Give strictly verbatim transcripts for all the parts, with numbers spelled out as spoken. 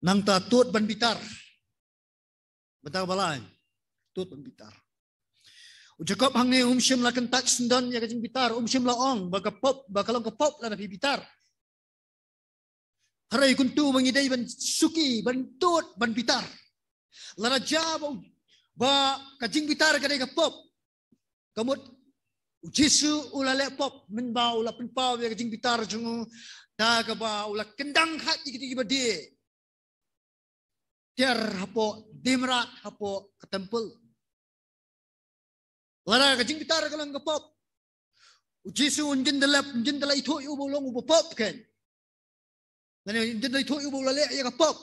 Nangta tut ban bitar. Bynta ba lai. Tut ban bitar. U Jakob hangne um shym la kyntait syndon ïa ka jingbitar, um shym la ong ba ka pop, ba ka long ka pop lada phi bitar. Hynrei kumta ba ngi dei ban suki, ban tut, ban bitar. Lada jia ba, ba ka jingbitar ka dei ka pop, ka mut U Jisu u la leh pop, mynba u la pynpaw ïa ka jingbitar jong u, da kaba u la kyndang khait ïa ki, ïa kiba die. Tiar hapoh, die mrad hapoh ka temple. Lada ka jingbitar ka long ka pop, U Jisu un jin da leh, un jin da la ithuh ïa u ba u long uba pop kein. Lane un jin da la ithuh ïa u ba u la leh ïa ka pop.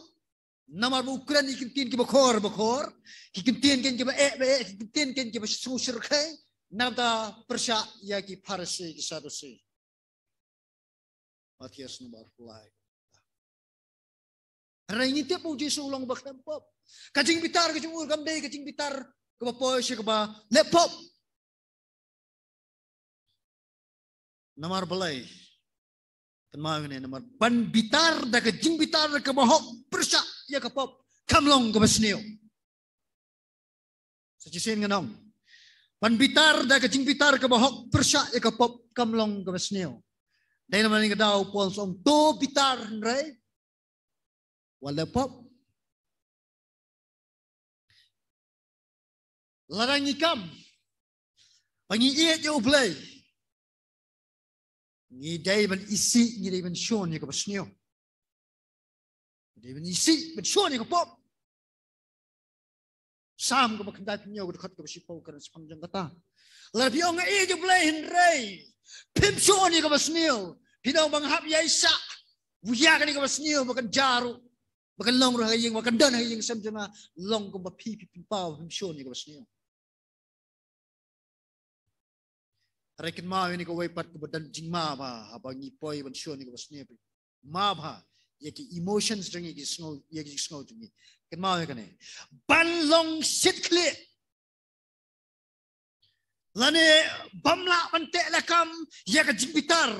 Namar ba u kren ïa ki ktien kiba khor ba khor, ki ktien kein kiba eh ba eh, ki ktien kein kiba sngewshyrkhei, nangta pyrshah ïa ki Pharisi, ki Sadusi. Mathaios number lai. Hynrei ngi tip ba U Jisu u long ba khlem pop. Ka jingbitar ka jong u kam dei ka jingbitar kaba poi sha kaba leh pop. Namar balei? Kynmaw ïa kane, namar ban bitar da ka jingbitar kaba hok pyrshah ïa ka pop kam long kaba sniew. Sa shisien ngan ong, ban bitar da ka jingbitar kaba hok pyrshah ïa ka pop kam long kaba sniew. Dei namar kane ka daw u Paul u ong to bitar hynrei wat leh pop. Lada ngi kam ba ngi ïeit ïa U Blei, ngi dei ban isih, ngi dei ban shon ïa kaba sniew. Ngi dei ban isih, ban shon ïa ka pop. Salm kaba khyndai phew hynñiew, ka dkhot kaba shiphew, ka kren shaphang jong kata. Lada phi ong nga ïeit ïa U Blei hynrei phim shon ïa kaba sniew, phi ong ba nga hap ïaishah, u ïa kane kaba sniew ba kan jia ruh, ba kan long ruh ha ïing, ba kan don ha ïing sem jong nga, long kumba phi, phi pynpaw phim shon ïa kaba sniew. Hynrei kynmaw ïa kane kawei pat kaba don jingma bha haba ngi poi ban shon ïa kaba sniew. Ma bha ïa ki emotions jong ngi, ki sngew, ïa ki sngew jong ngi. Kynmaw ïa kane. Ban long shit khlieh lane bym lah ban teh lakam ïa ka jingbitar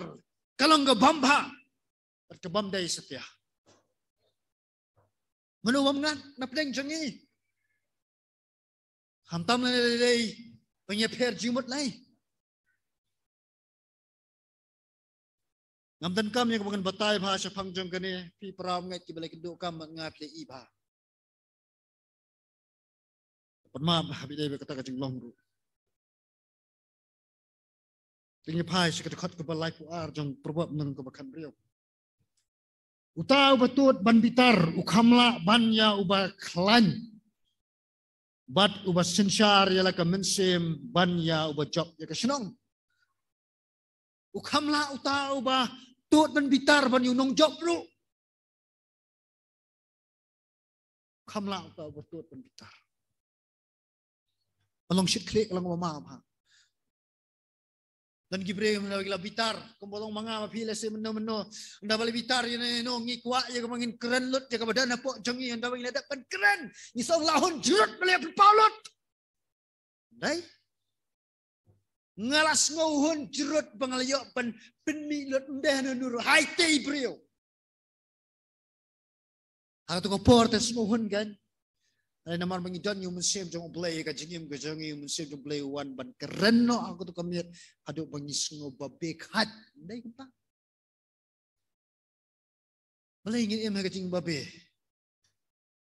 ka long ka bym bha bad ka bym dei satia. Mano bym ngat na pdeng jong ngi? Khamtam lane lei lei ba ngi ïapher jingmut lei. Ngam donkam ïa kaba ngan batai bha shaphang jong kane, phi para ngeit kiba la kynduh kam, ngat lei i bha. Pynmap bha, phi dei ba kata ka jinglong ruh. Te ngi phai sha ka dkhot kaba laiphew ar jong Proverb, nang kaba khathynriew. Uta uba tut ban bitar u kham lah ban ïa uba khlaiñ, bad uba synshar ïa la ka mynsiem ban ïa uba jop ïa ka shnong. U kham lah uta uba tut ban bitar ban ïa u nongjop ruh. Kham lah uta uba tut ban bitar. Ba long shit khlieh, ka long ba ma bha. Don ki briew hynda ba ki la bitar, kumba long ma nga ma phi lehse mynno mynno, hynda ba la bitar ïa no ïa no, ngi kwah ïa kaba ngin kren lut ïa kaba don hapoh jong ngi, hynda ba ngi la dep ban kren ngi sa ong la hun jrut ba la ïoh pynpaw lut. Dei? Nga la sngew hun jrut ba nga la ïoh ban pynmih lut, ym dei hano hano ruh, hai te i briew. Ha kato ka por te sngew hun kein. Hynrei namar ba ngi don ïa u Mynsiem jong U Blei, ka jingim ka jong ngi, u Mynsiem jong U Blei u wan ban kren noh ha kato ka miet haduh ba ngi sngew babe khait. Ym dei kumta? Balei ngin im ha ka jingbabe?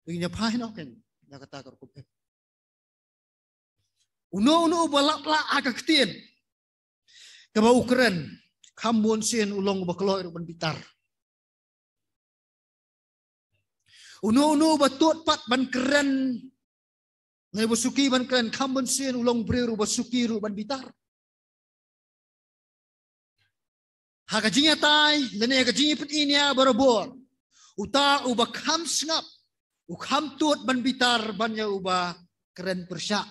Ngin ïa phai noh kein ïa kata ka rukom im. Uno uno uba lap lah ha ka ktien kaba u kren, kham bun sien u long uba kloi ruh ban bitar. Uno uno uba tut pat ban kren, ne uba suki ban kren, kham bun sien u long briew ruh uba suki ruh ban bitar. Ha ka jingïatai lane ha ka jingïapyni ïa barabor, uta uba kham sngap u kham tut ban bitar ban ïa uba kren pyrshah.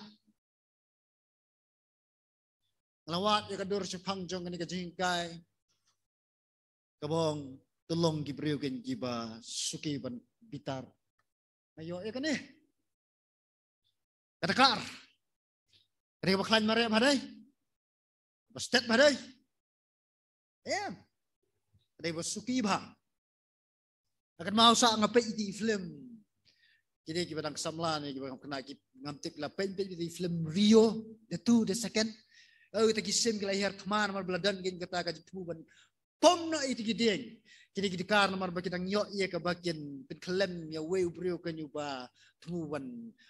Nga la wad ïa ka dur shaphang jong kane ka jinghikai kaba ong to long ki briew kein kiba suki ban bitar. Nga ïoh ïa kane. Kata ka ar. Ka dei kaba khlaiñ mareh bha dei? Ba stet bha dei? Em. Ka dei ba suki bha. Akan mau sa nga peit ïa ki film. Kine kiba dang samla ne kiba ngam kena ki ngam tip la peit peit ïa ki film Rio, the two, the second. Oh, ita ki sim ki la hiar thma namar ba la don kin kata ka jingthmu ban pom noh ita ki dieng. Kine ki dkar namar ba ki dang ïoh ïa kaba kin pynkhlem ïa uwei u briew ken uba thmu ban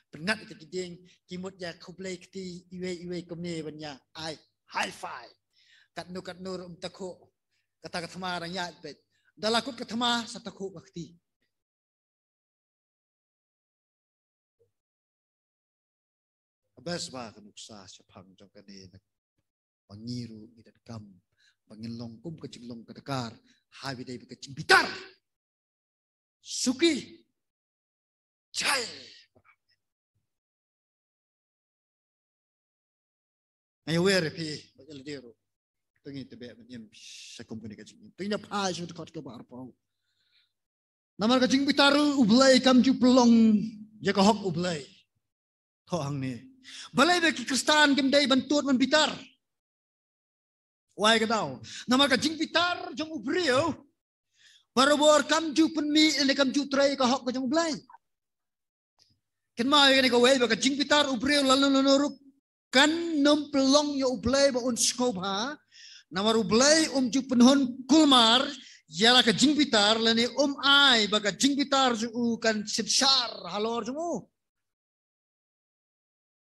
pynngat ita ki dieng. Ki mut ïa khublei kti iwei iwei kumne ban ïa ai hi-fi. Katno katno ruh ym takhuh. Kata ka thma dang ïaid peit. Da la kut ka thma sa takhuh ka kti. Bes ba ka nuksa shaphang jong kane na ba ngi ruh ngi donkam ba ngin long kum ka jinglong ka dkar ha ba dei ba ka jingbitar. Suki. Jai. Nga ïawer ïa phi bad ïa lade ruh. To ngin tbeh ban im sha kum kane ka jingim. To ngin ïa phai sha ka dkhot kaba arphew. Namar ka jingbitar U Blei kam ju pynlong ïa ka hok U Blei. Thoh hangne. Balei ba ki Khristan kim dei ban tud ban bitar? Wai ka daw. Namar ka jingbitar jong u briew barabor kam ju pynmih ne kam ju trei ka hok ka jong U Blei. Kynmaw ïa kane kawei ba ka jingbitar u briew lano lano ruh kan nym pynlong ïa U Blei ba un sngewbha. Namar U Blei um ju pynhun kulmar ïa la ka jingbitar lane um ai ba ka jingbitar jong u kan synshar halor jong u.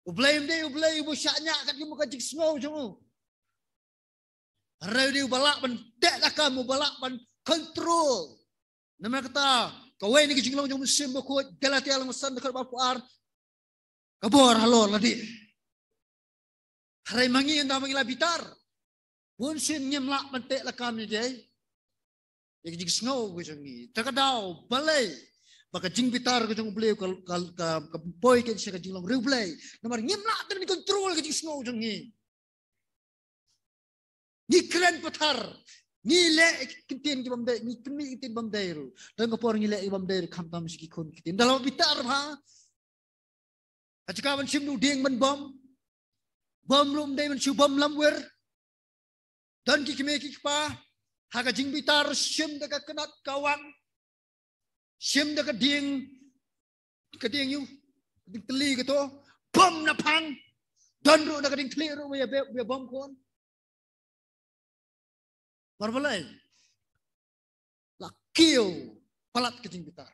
U Blei um dei U Blei uba shah ñiah kat kum ka jingsngew jong u. Hynrei u dei uba lah ban teh lakam, uba lah ban control. Namar kata kawei na ki jinglong jong u Mynsiem Bakhuid, Galatia lynnong san dkhot arphew ar. Ka bor halor lade. Hynrei ma ngi ynda ma ngi la bitar, bun sien ngim lah ban teh lakam ïa jai. Ïa ka jingsngew ka jong ngi. Te ka daw balei ba ka jingbitar ka jong U Blei ka ka ka, ka poi ka sha ka jinglong riewblei. Namar ngim lah ban control ka jingsngew jong ngi. Ngi kren pathar. Ngi leh ki ktien ki bym dei, ngi pynmih ki ktien bym dei ruh. Don ka por ngi leh ki bym dei ruh khamtam sha ki khun ki ktien. Da la bitar bha. Ha jaka ban shim u dieng ban bom. Bom ruh ym dei ban shu bom lamwir. Don ki kmie ki kpa ha ka jingbitar shim da ka kynat ka wang. Shim da ka dieng, ka dieng ïu, dieng tylli kato. Bom na phang. Don ruh da ka dieng thylliej ruh ba ïa bom khun. Namar balei? La kiew palat ka jingbitar.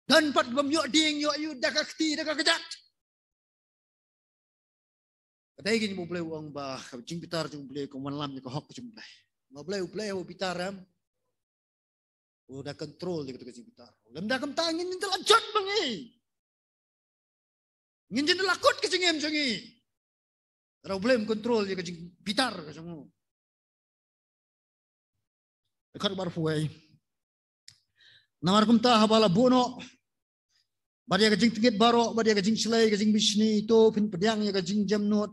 Don pat bym ïoh dieng ïoh ïu da ka kti da ka kjat. Ka dei kane ba U Blei u ong ba ka jingbitar jong U Blei ka wanlam ïa ka hok jong U Blei. Namar balei U Blei u bitar em? U da control ïa ka jingbitar. Lymda kumta ngin ïa la jot ba ngi. Ngin ïa la kut ka jingim jong ngi. Hynrei U Blei um control ïa ka jingbitar ka jong u. Dkhot arphew wei. Namar kumta haba la buh noh bad ïa ka jingtngit baroh bad ïa ka jingshlei ka jingbishni, to phin pdiang ïa ka jingjemnud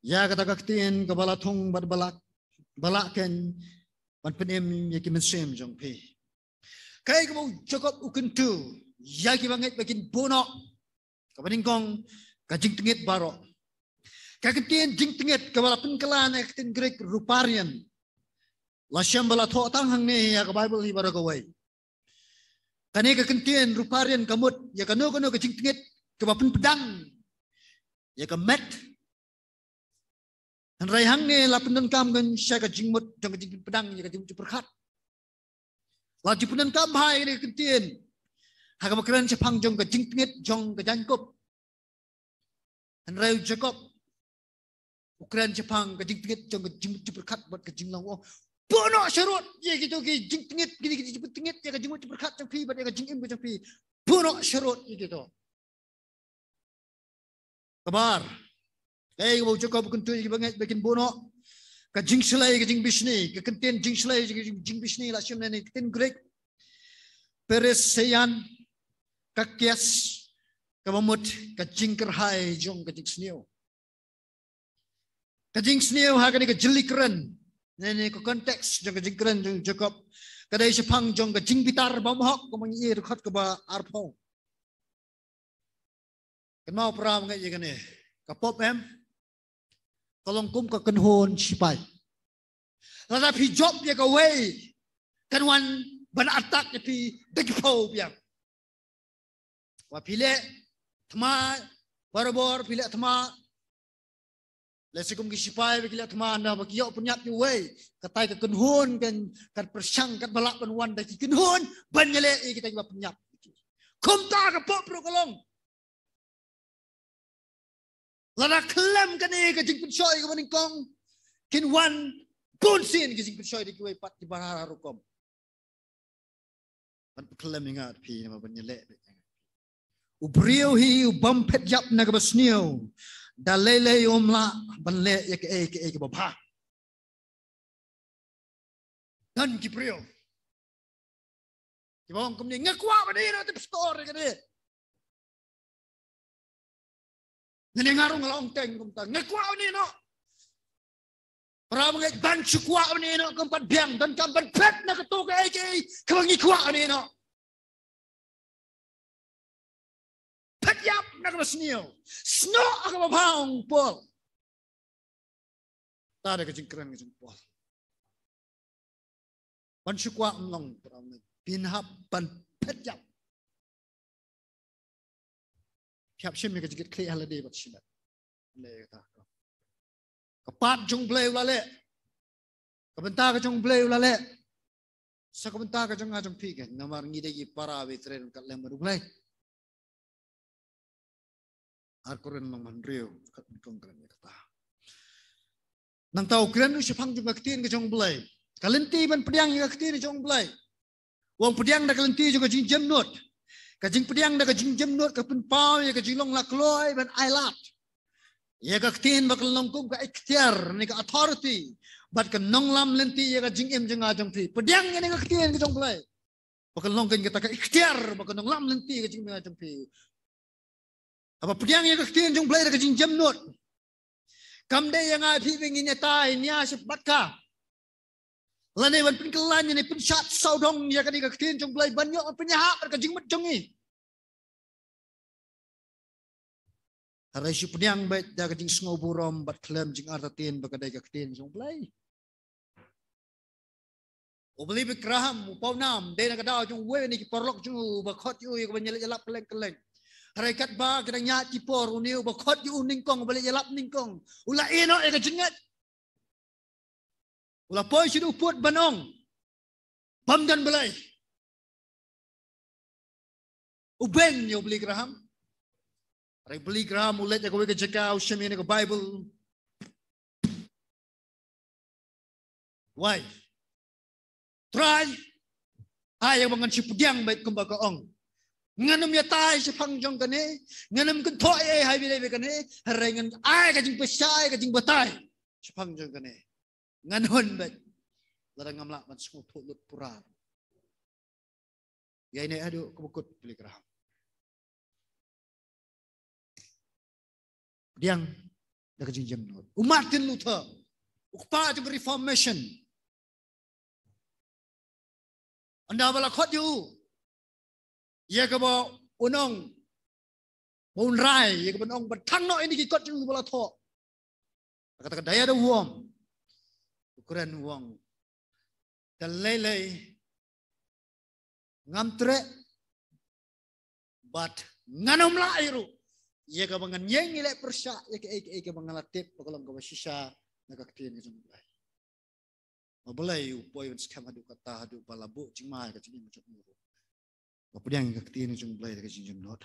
ïa kata ka ktien kaba la thung bad ba la, ba la khein ban pynim ïa ki mynsiem jong phi. Kaei kaba u Jakob u kyntu ïa kiba ngeit ba kin buh noh. Kaba nyngkong, ka jingtngit baroh. Ka ktien jingtngit kaba la pynkylla na ka ktien Greek ruparion. La shem ba la thoh tang hangne ïa ka Baibl hi baroh kawei. Kane ka ktien ruparion ka mut ïa kano kano ka jingtngit kaba pynpdang ïa ka met. Hynrei hangne la pyndonkam kan sha ka jingmut jong ka jingpynpdang ïa ka jingmut jingpyrkhat. La ju pyndonkam bha ïa ka ktien ha kaba kren shaphang jong ka jingtngit jong ka jaiñkup. Hynrei u Jakob u kren shaphang ka jingtngit jong ka jingmut jingpyrkhat bad ka jinglong. Buh noh sharud ïa kito ki jingtngit, kito ki jingtngit ïa ka jingmut jingpyrkhat jong phi bad ïa ka jingim ka jong phi. Buh noh sharud ïa kito. Kaba ar. Kaei kaba u Jakob u kyntu ïa kiba ngeit ba kin buh noh. Ka jingshlei ka jingbishni, ka ktien jingshlei ka jing, jingbishni la shim na ka ktien Greek. Periseian, ka kias, kaba mut ka jingkyrhai jong ka jingsniew. Ka jingsniew ha kane ka jylliew kren. Kane ka context jong ka jingkren jong u Jakob. Ka dei shaphang jong ka jingbitar bymhok kumba ngi ïohi dkhot kaba arphew. Kynmaw para ngeit ïa kane. Ka pop em. Ka long kum ka kynhun shipai. Lada phi jop ïa kawei kan wan ban attack ïa phi da ki phew biang. Wa phi leh thma, barabor phi leh thma. Lehse kum ki sipai ba ki leh thma, na ba ki ïoh pynïap ïa uwei, katai ka kynhun kan, kan pyrshang, kan ba lah ban wan da ki kynhun ban ïaleh ïa kita kiba pynïap. Kumta ka pop ruh ka long. Lada khlem kane ka jingpynshoi kaba nyngkong, kin wan bun sien ki jingpynshoi da kiwei pat kiba har har rukom. Ban pynkhlem ïa nga bad phi namar ban ïaleh beit ïa nga. U briew hi u bym phet ïap na kaba sniew, da lei lei um lah ban leh ïa kaei kaei kaba bha. Don ki briew kiba ong kumne, nga kwah ban ïeh noh tip stor ïa kane. Nga ne nga ruh nga la ong teng kumta, nga kwah ban ïeh noh. Para bangeit, ban shu kwah ban ïeh noh kam pat biang, donkam ban phet na kato kaei kaei kaba ngi kwah ban ïeh noh. Phet ïap na kaba sniew, snoh ha kaba bha, ong Paul. Ta da ka jingkren ka jong Paul. Ban shu kwah ym long, para bangeit, phin hap ban phet ïap. Phi hap shim ïa ka jingkitkhlieh ha lade bad shimet. Leh kata. Ka part jong U Blei u la leh. Ka bynta ka jong U Blei u la leh. Sa ka bynta ka jong nga jong phi ka, namar ngi dei ki para ba trei ryngkat lem bad U Blei. Ar Korinth lynnong ba hynriew, khat nyngkong kren ïa kata. Nangta u kren ruh shaphang jong ka ktien ka jong U Blei. Ka lynti ban pdiang ïa ka ktien jong U Blei. U ong pdiang da ka lynti jong ka jingjemnud. Ka jingpdiang da ka jingjemnud ka pynpaw ïa ka jinglong la kloi ban ailad ïa ka ktien ba kan long kum ka iktiar ne ka authority bad ka nonglam lynti ïa ka jingim jong nga jong phi. Pdiang ïa kane ka ktien ka jong U Blei ba kan long kata ka iktiar ba kan nonglam lynti ïa ka jingim jong nga jong phi. Haba pdiang ïa ka ktien jong U Blei da ka jingjemnud, kam dei ïa nga phi ba ngin ïatai nia sha bad ka, lane ban pynkylla ne pynshad sawdong ïa kane ka ktien jong U Blei ban ïoh pynïahap bad ka jingmut jong ngi. Hynrei shu pdiang beit da ka jingsngewburom bad khlem jingartatien ba ka dei ka ktien jong U Blei. U Billy Graham, u pawnam, dei na ka daw jong uwei na ki paralok jong u ba khot ïa u ïa ka ban ïaleh ïalap kylleng kylleng. Hynrei katba ki dang ïaid ki por, une u ba khot ïa u nyngkong, u ba leh ïalap nyngkong, u la ïeh noh ïa ka jingngeit. U la poi sha u pud ban ong, bym don Blei. U beiñ ïa u Billy Graham. Hynrei u Billy Graham u leit ïa kawei ka jaka, u shim ïa kane ka Baibl. Wai, Trai, ai ïa ba ngan shu pdiang beit kumba ka ong. Ngan ym ïatai shaphang jong kane, ngan ym kynthoh ei ei ha kane, hynrei ngan ai ka jingpynshitom, ka jingbatai shaphang jong kane. Ngan hun beit lada ngam lah ban sngewthuh lut pura. Ïa ine haduh kaba kut, Billy Graham. Pdiang da ka jingjemnud. U Martin Luther, u kpa jong ka Reformation, ynda ba la khot ïa u, ïa kaba un ong, ba un rai ïa kaba un ong ban thang noh ïa kine ki kot jong u ba la thoh. Kata ka dei da u ong, u kren u ong, da lei lei ngam treh bad ngan ym lah ruh ïa kaba ngan ïeng ïaleh pyrshah ïa kaei kaei kaba nga la tip ba ka long kaba shisha na ka ktien ka jong U Blei. Ma Blei u poi ban skhem haduh katta, haduh ba la buh jingma ïa ka jingim jong u ruh. Ba pdiang ïa ka ktien jong U Blei da ka jingjemnud.